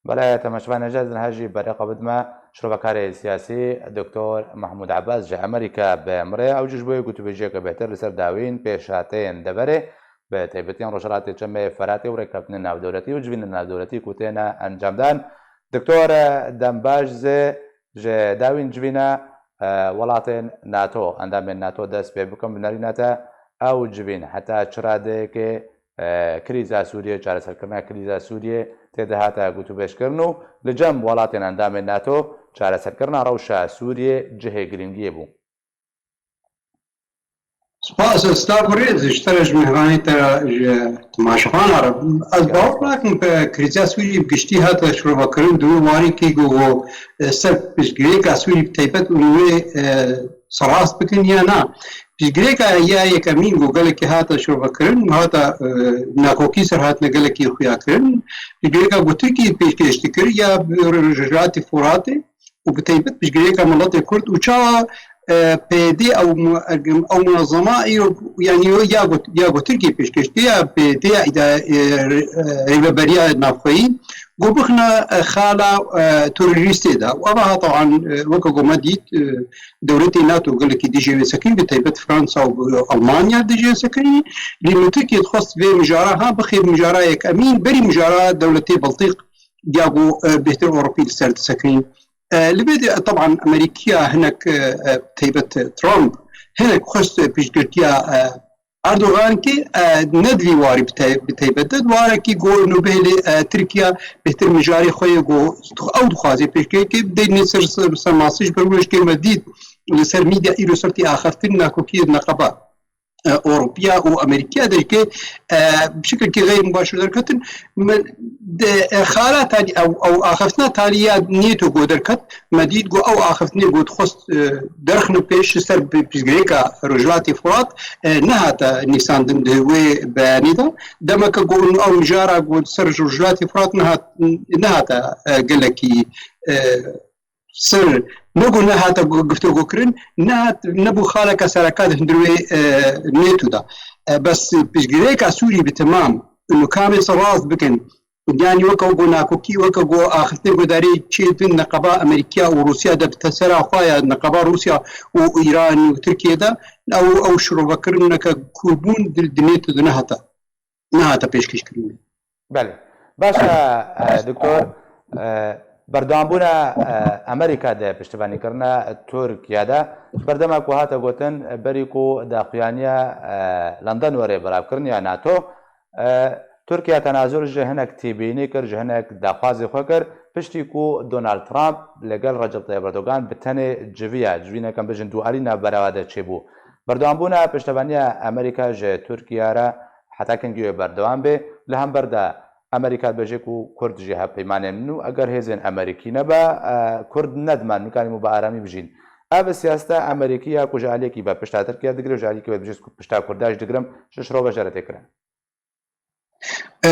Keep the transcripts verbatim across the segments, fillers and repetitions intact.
Belê, temaşevanên hêja, ez niha jî berê xwe bidime şirovekarê siyasî Doktor Mehmûd Ebas ji Amerîka bi min re. Ew jî ji bo yê gotûbêjiyeke bêhtir li ser dawîn pêşhateyên deverê, bi taybetiyan Rojhilatê Çemê Feratê û rêkeftinên navdewletî û civînên navdewletî ku têne encamdan. Doktor, e, dem baş, zê ji dawîn civîna, e, welatên NATO, endamên NATO dest pê bikin, bi nerîna te ew civîn heta çi radeyekê e, krîza Sûriyê, çareserkirina krîza Sûriyê tê de hate gotûbêjkirin û li cem welatên endamên NATO çareserkirina rewşa Sûriyê cihê girîngiyê bû. Spas, ez ta birêz ji te re, ji mêhvanê te re, ji temaşevana re. Ez bawer nakim ku krîza Sûriyê bi giştî hate şirovekirin di wê warî ku, e, ser piştgirêka Sûrî bi taybet û li wê, e, serast bikin ya na. Piştgirêka ya yekemîn ku gelekî hate şovekirin, hate, e, nakokî ser hatine gelekî xuyakirin. Piştgirêka ku Tirkiyê pêşkêş dikir ya bi Rojhilatê Furatê û bi taybet piştgirêka miletê Kurd û çawa, e, P Y D ew mu-, ew munezema îro, yanî ya ku, ya ku Tirkiyê pêşkêş dike ya P Y D ya îda-, e, re-, e, rêveberiya navxweyî ku bixine, e, xala, e, terorîstê de. Û eva ha teban, e, weke ku me dît, e, dewletê NATO gelekî dijê wê sekinî, bi taybet Fransa û Almanya dijê sekinî. Lê min Tirkiye dixwest vê mijara ha bixê mijara yekemîn, berî mijara dewletê Baltîk ya ku, e, bêhtir Ewropî li ser disekinî. E, li vê de, teban Amerîkiya hinek, e, e, taybet Trump hinek xwest piştgirtiya, e, Erdogan ki, e, ne di vî warî bi te-, bi taybet de, di warekî ku nûbehê lê, e, Tirkiye bêhtir mijarê xwe yê ku ew dixwaze pêşkê ke, bideyne ser, ser, sermasî ji ber wê ji ke me dît li ser medya îro sertî axaftin nakokiyê neqeba, e, Ewropiya û Amerîkiya de ke, e, bi şekilkî xeyr mubaşir derketin. Min de, e, xala talî ew, ew axaftina talî ya NATO ku derket, me dît ku ew axaftinê ku dixwest, e, derxine pêş ji ser pi-, piştgirêka Rojhilatê Furat, e, nehate nîsandin di wê beyanê de. Demeke ku ew mijara ku ser Rojhilatê Furat nehat-, nehate, e, gelekî, e, ser, ne ku nehate gu-, guftûgokirin, nehat, nebû xaleke sereke di hundir wê, e, NATO de. E, bes piştgirêka Sûrî bi temam, û kamê ser rast bikin, yanî weke ku nakokî, weke ku axiftinê guhdarî çê din neqeba Amerîkiya û Rûsya de bi te sera xwe ya neqeba Rûsya û Îranî û Tirkiye de, ew, ew şirovekirineke ku bûn di, di NATO de nehate, nehate pêşkêşkirin. Belê. Baş e, e, doktor, e, berdewambûna, e, Amerîka di piştevanîkirina Tirkiye de, ji ber dema ku hate gotin, berî ku daxuyaniya, e, London were belavkirin ya NATO, e, Tirkiye tenazul ji hinek têbînî kir, ji hinek daxwazê xwe kir, piştî ku Donald Trump li gel Recep Tayyip Erdogan bi tenê civiya, civîneke em bêjin dualî navbera de çêbû. Berdewambûna piştevaniya Amerîka ji Tirkiye re heta kengî wê berdewam bê. Li hember de Amerîka dibêje ku Kurd jî hevpeymanên min û eger hêzên Amerîkî nebe, e, Kurd ne di me nikarîbû bi aramî bijîn. Ev siyaseta Amerîkî ya ku ji aliyekî ve pişta Tirkiye digire, ji aliyekî ve dibêje ku pişta Kurda jî digirim, ji şirove jere tê kirin. E,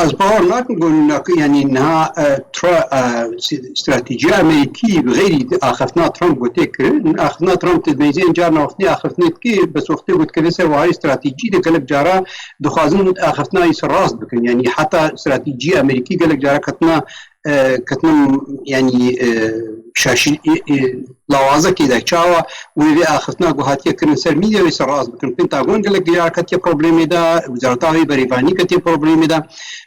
ez bawer nakim ku nak-, yanî niha, e, tra-, e, si-, stratejiya Amerîkî bi xeyrî di axiftina Trump ku tê kirin, axiftina Trump di meyzên carna wextê axiftinê dike, bes wextê ku dikeve ser wahayê stratejî de gelek cara dixwazin axiftina wî ser rast bikin. Yanî heta stratejiya Amerîkî gelek cara ketina, e, ketina, yanî, e, şaşî-, e, e, lawazekê de çawa wê vê axiftina ku hatiye kirin ser medya wê ser rast bikin. Pentagon gelek cara ketiye problemê de, Wezareta Wê Berêvanî ketiye problemê de.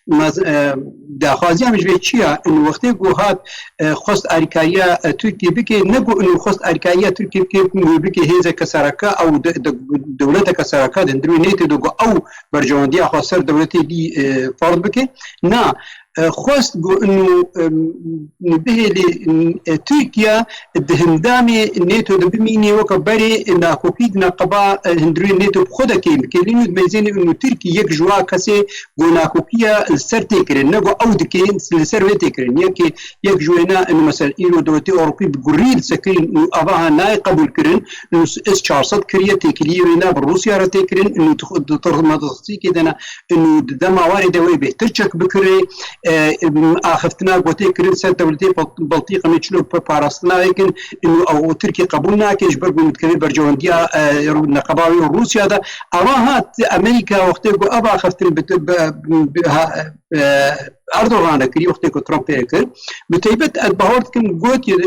Mez-, e, daxwaziya min ji vê çi ya? Û wextê ku hat, e, xwest alîkariya, e, Tirkiyê bike, ne ku û xwest alîkariya Tirkiyê bike, ku bike hêzeke sereke, ew de, de, dewleteke sereke di hundir wê NATO de ku ew berjewendiya xwe ser dewletê dî, e, ferd bike. Na, e, xwest ku û, e, bihêlê, e, Tirkiye di hindamê NATO de bimîne weke berê nakokî di neqeba, e, hundir wê NATO bi xwe de kêm bike. Lê nû di meyzênê û Tirkiye yek ji wa kesê ku nakokiya li ser tê kirin, ne ku ew dike li ser wê tê kirin. Yekê, yek ji wêna, û mesela îro dewletê Ewropî bi gurî li sekirin û ava ha nayê qebûl kirin, û S çar sed kiriye, têkiliyê wêna bi Rûsya re tê kirin, û di, di, di mexsîkê de ne, û di dema warê de wê bêhtir çek bikirê, e, em, axiftina ku tê kirin ser dewletê Bal-, Baltîk, em ê çilo pa-, parastina wê kin, û ew Tirkî qebûl nake, ji ber ku dikeve berjewendiya, e, neqeba wê û Rûsya de. Ava hat Amerîka wextê ku ev axiftin bi, bi, bi, ha, e, Erdogan e kiriye, wextê ku Trump ê kir. Bi taybet ez bawer dikim gotiye,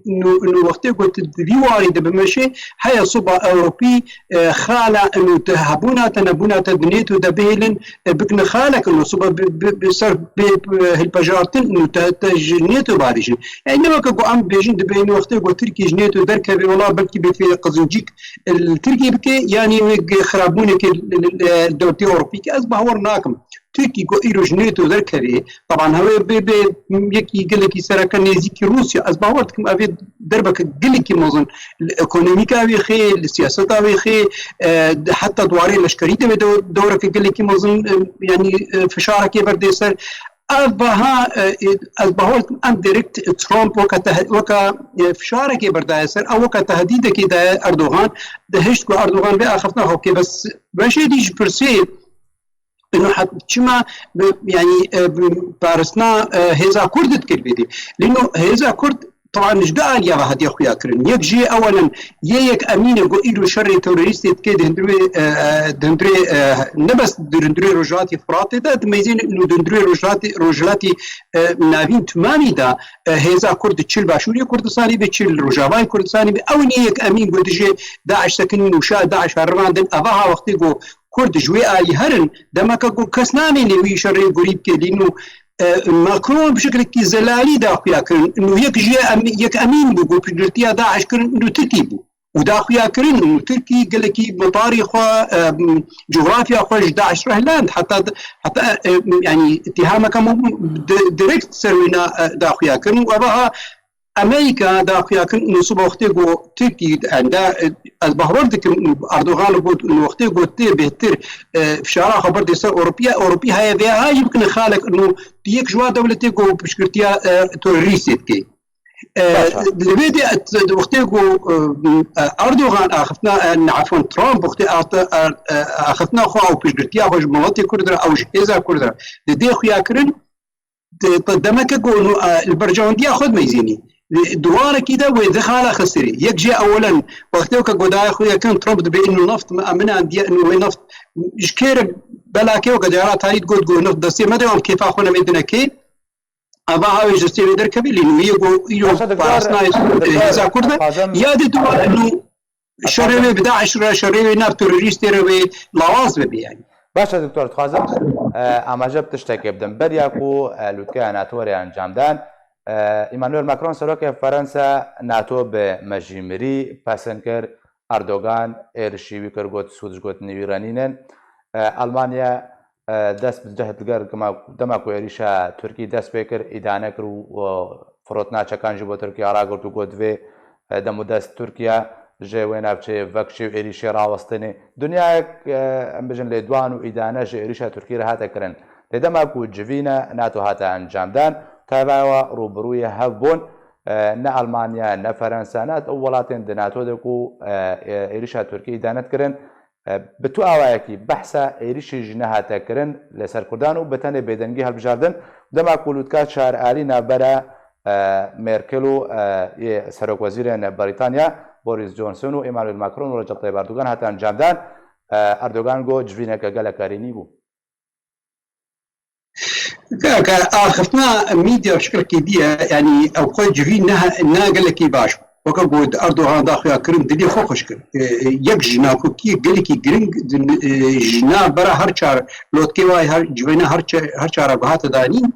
inu wextê ku tu di vî warî de bimeşê, heye soba Ewropî, e, xala inu te hebûna te nebûna te di NATO de bihêlin, e, bikine xalek inu soba bi, bi, bi ser bê, bi hilpejartin inu te, te ji NATO bavêjin. Yani ne weke ku em bêjin dibê inu wextê ku Tirkiye ji NATO derkeve, wela belkî bê fê qizincîk, e, li Tirkiye bike, yani wê xirabûnekê li, li, li dewletê Ewropî ke ez bawer nakim. Tirkî ku îro ji NATO derkevê, teban hewê bê, bê yekî gelekî sereke nêzîkî Rûsya, ez bawer dikim evê derbeke gelekî mezin li ekonomîka wê xê, li siyaseta wê xê, e, heta di warê leşkerî de wê de-, dewreke gelekî mezin, e, yanî, e, fişarekê berdê ser. Ev baha, e, e, ez bawer dikim em direkt Trump weke te-, weke, e, fişarekê berdaye ser, ew weke tehdîdekê daye Erdogan, dihişt ku Erdogan vê axiftina xwe bike. Bes weşê dî ji pirsê Ino het-, çima bi, yani, e, bi parastina, e, hêza Kurd dikir bêdî. Lê no hêza Kurd, teban ji du aliya ve hatiye xuya kirin. Yek jê ewelen yê yek emîn e ku îro şerê terorîstê dike di hundirê, e, e, di hundirê, e, ne bes di hundirê Rojhilatê Firatê de, di meyzên ino di hundirê Rojhilatê, Rojhilatê, e, Navîn timamî de, e, hêza Kurd di çil Başûrê Kurdistanê be, çil Rojavayê Kurdistanê be. Ew yê yek emîn ku dijê DAIŞ sekinîn û şa DAIŞ herivandin. Eva ha wextê ku Kurd ji wê alî herin, demeke ku kes namêne wî şerê gurî bike lîno, e, Macron bi şekilekî zelalî daxuya kirin. Û yek ji em-, yek emîn bû ku piştgirtiya DAIŞ kirin û Tirkî bû. Û daxuya kirin û Tirkî gelekî mitarî xwe, e, cografya xwe ji DAIŞ re hiland. Heta, heta, e, yani, îttihameke mû di-, direkt ser wê na, e, daxuya kirin û eva ha Amerîka daxuya kirin û siba wextê got Tirkî enda, e, ez bawer dikim Erdogan got û wextê got tê bêhtir, e, fişara xwe berdê ser Ewropiya, Ewropî heye vê ha jî bikine xalek û yek ji wan dewletê ku piştgirtiya, e, terorîstê dike. E, Baş e. Li vê de, e, wextê ku, e, e, Erdogan axiftina, e, ne, efwan, Trump wextê ate, e, e, axiftina xwe û piştgirtiya xwe ji miletê Kurd re ew ji hêza Kurd re didê xuya kirin, Di, di demeke ku hûn, e, li berjewendiya xwe dimeyzênî. Di, di warekî de wê di xala xisirî. Yek jê ewelen, wextê weke godaye xwe yekin Trump dibê inu neft me, em min andiye inu wê neft ji kê re belakê weke cara tarî digot ku neft destê me de em kêfa xwe nemê dinekê. Eva ha wê ji destê wê derkevî lê nû yê ku îro Baş e, doktor, parastina doktor, hêza Kurd e. Xwazim Ya di duwa inu Şerê wê bi DAIŞ re, şerê wê nav terorîstê re wê lawaz bibe yani. Baş e doktor, dixwazim, e, amaje bi tiştekê bidim. Beriya ku, e, lûtkeya NATO were encamdan, e, Emmanuel Macron, serokê Ferensa, NATO bi mejî mirî pesin kir. Erdogan êrişî wî kir, got, sûd ji gotinê wî re nînin. E, Almanya, e, dest bi cehd diger dema, dema ku êrîşa Tirkî dest pê kir, îdane kir û, û firotina çekan jî bo Tirkiya ragirt û got, divê, e, dem û dest Tirkiye ji wê navçeyê vekişê û êrîşê rawestinê. Dinyayek, e, em bijin lêdwan û îdane ji êrîşa Tirkî re hate kirin. Lê dema ku civîne NATO hate encamdan, tayva wa rûbirûyê hev bûn, e, ne Almanya, ne Ferensa, ne ew welatên di NATO de ku, e, e, êrîşa Tirkî îdane dikirin, e, bi tu awayekî behsa êrîşê jî nehate kirin li ser Kurdan û bi tenê bêdengî hilbijardin. Dema ku lûtka çar alî navbera, e, Merkel û, e, yê serokwezîrên Brîtanya, Boris Johnson û Emmanuel Macron û Recep Tayyip Erdogan hate encamdan, e, Erdogan got, civîneke gelek erênî bû. Ka, ka axiftina mîdya şikilkî diye, yani ew xwe civî ne, ne gelekî baş bû. Weke ku Erdogan daxuya kirin, dilê xwe xweş kir. E, e, yek ji nakokiyê gelekî giring di, e, ji navbera her çar lotkê wayê her civêne her çe-, her çara ku hate danîn,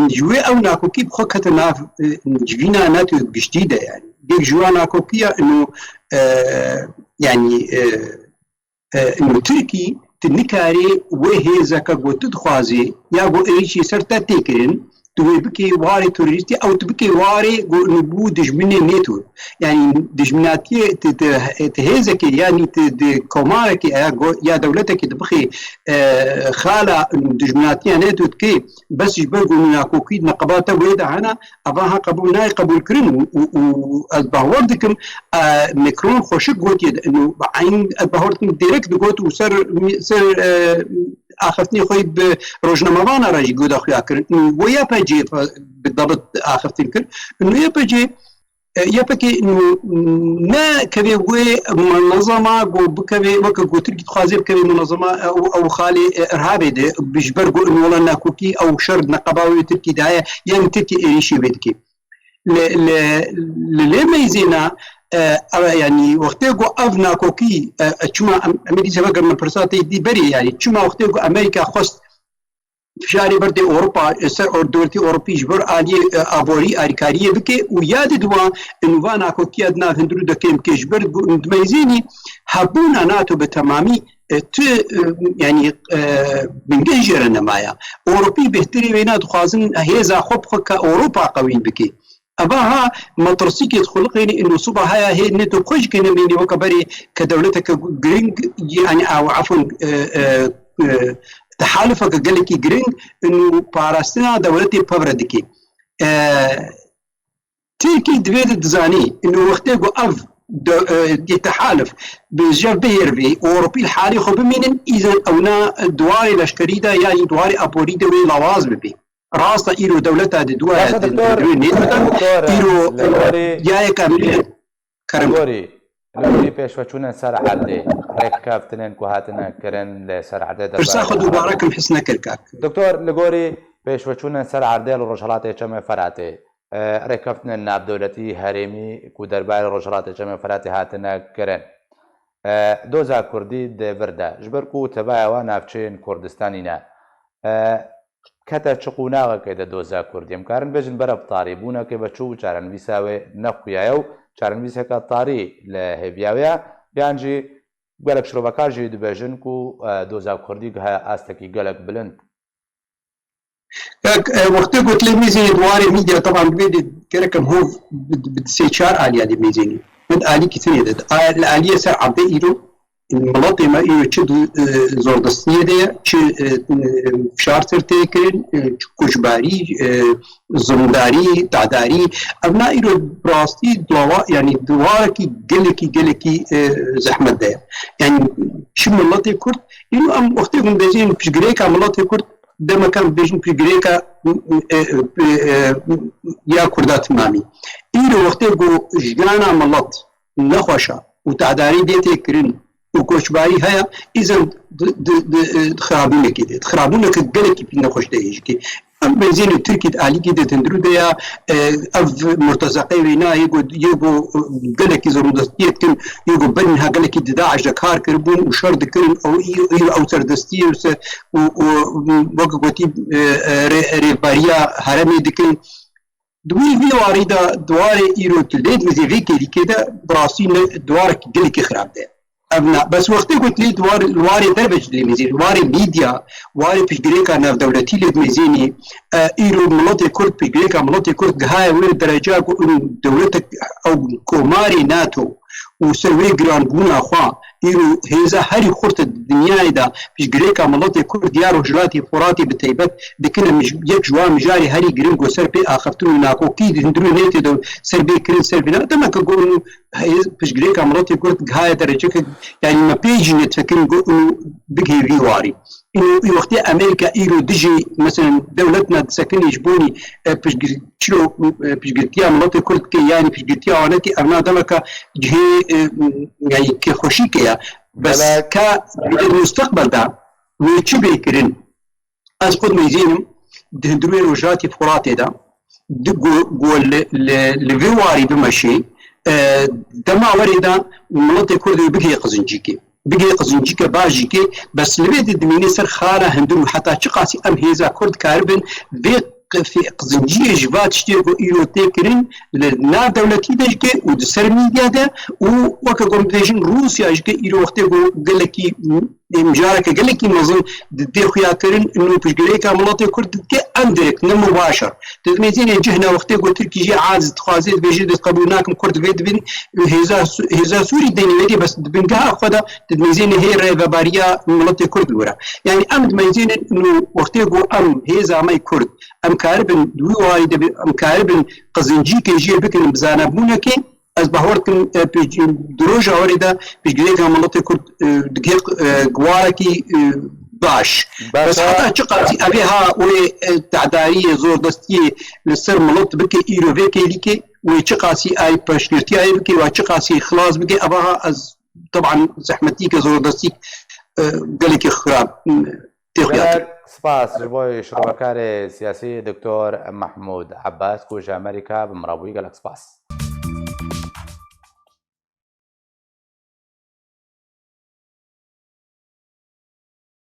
ji wê ew nakokî bi xwe kete nav, e, civîna NATO giştî de yani. Yek ji wan nakokiya ino, e, yani, e, E, û Tirkî, tu nikarî wê hêzeke ku tu dixwazî ya ku êrîşî ser te tê kirin, tu wê bikî warê terorîstî, ew tu bikî warê ku û bû dijminê NATO. Yani dijminatiyê tu, tu, tu hêzekê, yani tu di komarekê ya ku, ya dewletekê tu bixî, e, xala dijminatiya NATO dikî, bes ji ber ku nakokî neqeba te wê de hene, Eva ha qebûl nayê qebûlkirin û, û, û ez bawer dikim, e, Macron xweşik gotiye, û eyn ez bawer dikim direkt digot û ser, ser, e, axiftinê xwe bi rojnamevana re jî guda xuya kirin. Û we Y P G bi debit axiftin kir. Û Y P G E, YPG nû nekeve wê munezema ku bikeve, weke ku Tirkî dixwaze bikeve munezema, e, ew, ew xalê, e, irhabê de, bi ji ber ku in wela nakokî ew şer neqeba wê Tirkî de heye, yanî Tirkî êrîşî wê dike. Li, li, li lê meyzêna, e, ev, yanî wextê ku ev nakokî, e, e, çima em, em ê dîsa vegerin pirsa te dî berê, yanî çima wextê ku Amerîka xwest fişarê berdê Ewropa, e, ser or-, dewletê Ewropî ji ber aliyê, e, aborî alîkariyê bike û ya di diwan nûva nakokiya di nav hundirû de kêm bike ji ber ku di meyzênî hebûna NATO bi temamî, e, tu, e, yanî, e, bingeh jê re nemaye. Ewropî bêhtirî wêna dixwazin hêza xwe bi xwe ke Ewropa qewî bike. Eva ha metirsîkê dixuliqêne û siba haya hê NATO xwe jî kêne mînê weke berê ke dewleteke giring, yanî ew efon, e, e, e, tehalufeke gelekî giring û parastina dewletê pevre dike. E, Tirkî divê de dizanî û wextê ku ev de, e, yê tehaluf bi jev bihêrvê û Ewropî li halê xwe bimînin, îzen ewna di warê leşkerî de ya jî di warê aborî de wê lawaz bibe. Rast e, îro dewleta di duwaya Baş e, di doktor. Duyê nêdatan, Doktor, îro li gorî, yayeka milî kerem. Li gorî, li gorî pêşveçûnên ser erdê, rêkeftinên ku hatine kirin li ser erdê de Pirsa xwe dubare kim his nekir kak. Doktor, li gorî pêşveçûnên ser erdê li Rojhelatê Çemê Feratê, e, rêkeftinên navdewletî herêmî ku derbarê Rojhelatê Çemê Feratê hatine kirin. E, doza Kurdî di vir de, ji ber ku tevaya wan navçeyên Kurdistanî ne. E, kete çi qonaxekê de doza Kurdî? Em karin bêjin berev tarî bûnekê ve çû û çarenivîsa wê nexuyaye û çarenivîseke tarî li hêviya wê ye, yan jî gelek şirovekar jî dibêjin ku, e, doza Kurdî gihaye astekî gelek bilind. Kak, e, wextê ku tu lê mêzê di warê mîdya, teban divê de gerek em hov bi, bi sê çar aliya lê mêzênî. Min alîkî tinê de. A, li aliyê ser erdê îro, miletê me îro çi di, e, zordestiyê de ye, çi, e, e, fişar ser tê kirin, e, çi koçbarî, e, zimdarî, tedarî. Evna îro bi rastî di lawa, yanî di warekî gelekî, gelekî, e, zehmet de ye. Yanî çi miletê Kurd, îro em wextê ku dibêjin piştgirêka miletê Kurd, demeka em dibêjin piştgirêka, e, e, e, ya Kurda timamî. Îro wextê ku jiyana milet nexweş e û tedarî dê tê kirin û koçbarî heye, îzen di, di, di, di xirabûnekê de, di xirabûneke gelekî pî nexweş de hêjikê. Em benzînê Tirkî di alîkî de tundrû de ya, e, ev murtezeqeyê wê na yê ku, yê ku, e, gelekî zordestiyê dikin, yê ku berî niha gelekî di DAIŞ de kar kiribûn û şer dikirin, ew î-, îro ew serdestiyê û se-, û, û, weke gotî, e, e, rê-, rêveberiya herêmê dikin. Di wî vî warî de, di warê îro tu lê dimizî vê kêlîkê de, bi rastî ne, di warek gelekî xirab de. Ev na, bes wextê ku tu lê di war-, li warê derve jî dimizî, li warê mîdya, warê piştgirêka navdewletî lê dimizînî, e, îro miletê Kurd, piştgirêka miletê Kurd gihaye wê dereca ku in dewletek ew komarê NATO û ser wê giranbûna xwe, îro hêza herî xurt di dinyayê de piştgirêka miletê Kurd ya Rojhilatê Furatê bi taybet dikine mij-, yek ji wan mijarê herî giring ku ser pê axiftin û nakokî di hundirê nêtê de ser bê kirin ser vîna. Demeke ku hêz piştgirêka miletê Kurd gihaye dereceke, yanî me pê jî nedifikirin ku û bigihê vî warî. Û wextê Amerîka îro dijî, meselen, dewlet na disekinê ji bonî, e, piştgir-, çiro, e, piştgirtiya miletê Kurd dike, yanî piştgirtiya wan neke, ev na demeka cihê, e, yanî kêxweşîke ya. Bes Belek. Ka di mustaqbel de wê çi bê kirin? Ez xwe dimeyzînim di hundirê Rojhilatê Furatê de, di go-, go li, li, li vê warî bimeşê, e, dema werê de miletê Kurd wê bigihê Qizincîkê. Bigihê Qizincîke bajîkê, bes li vê de dimîne ser xala hundir û heta çiqasî em hêza Kurd karibin vê qi-, fê-, Qizinciyê ji va tiştê ku îro tê kirin li nav dewletî de jike û di ser mîdya de û weke ku em dibêjin Rûsya jike îro wextê ku gelekî Ê mijareke gelekî mezin di dê xuya kirin û piştgirêka miletê Kurd dike, em direk ne mubaşir. Di mêzênê cihna wextê ku Tirkî jê aciz dixwaze dibêje, ez qebûl nakim Kurd vê dibin hêza Sû-, hêza Sûrî deynê wê dê, bes di bingeha xwe de di mêzênê hê rêvebariya miletê Kurd li wir e. Yanî em di mêzênê nû wextê ku em hêza me Kurd, em karibin di wî warî de bi-, em karibin qizincîkê jê bikin bi zanebûnekê, Ez bawer dikim, e, pêş-, di roja werê de piştgirêka miletê Kurd, e, digihê, e, giwarekî, e, baş. Baş Bes e. Heta çiqasî evê ha wê, e, tedariyê, zordestiyê li ser milet bike îro vê kêlîkê, wê çi qasî ay peşgirtiyayê bike, wa çi qasî xilas bike, evaha ez teban zehmetî ke zorodestî e, gelekî xirab e, tê xuya. Gelek spas ji bo şrovekarê siyasî Doktor Mehmûd Ebbas ku ji Amerîka bi min re bûyî, gelek spas.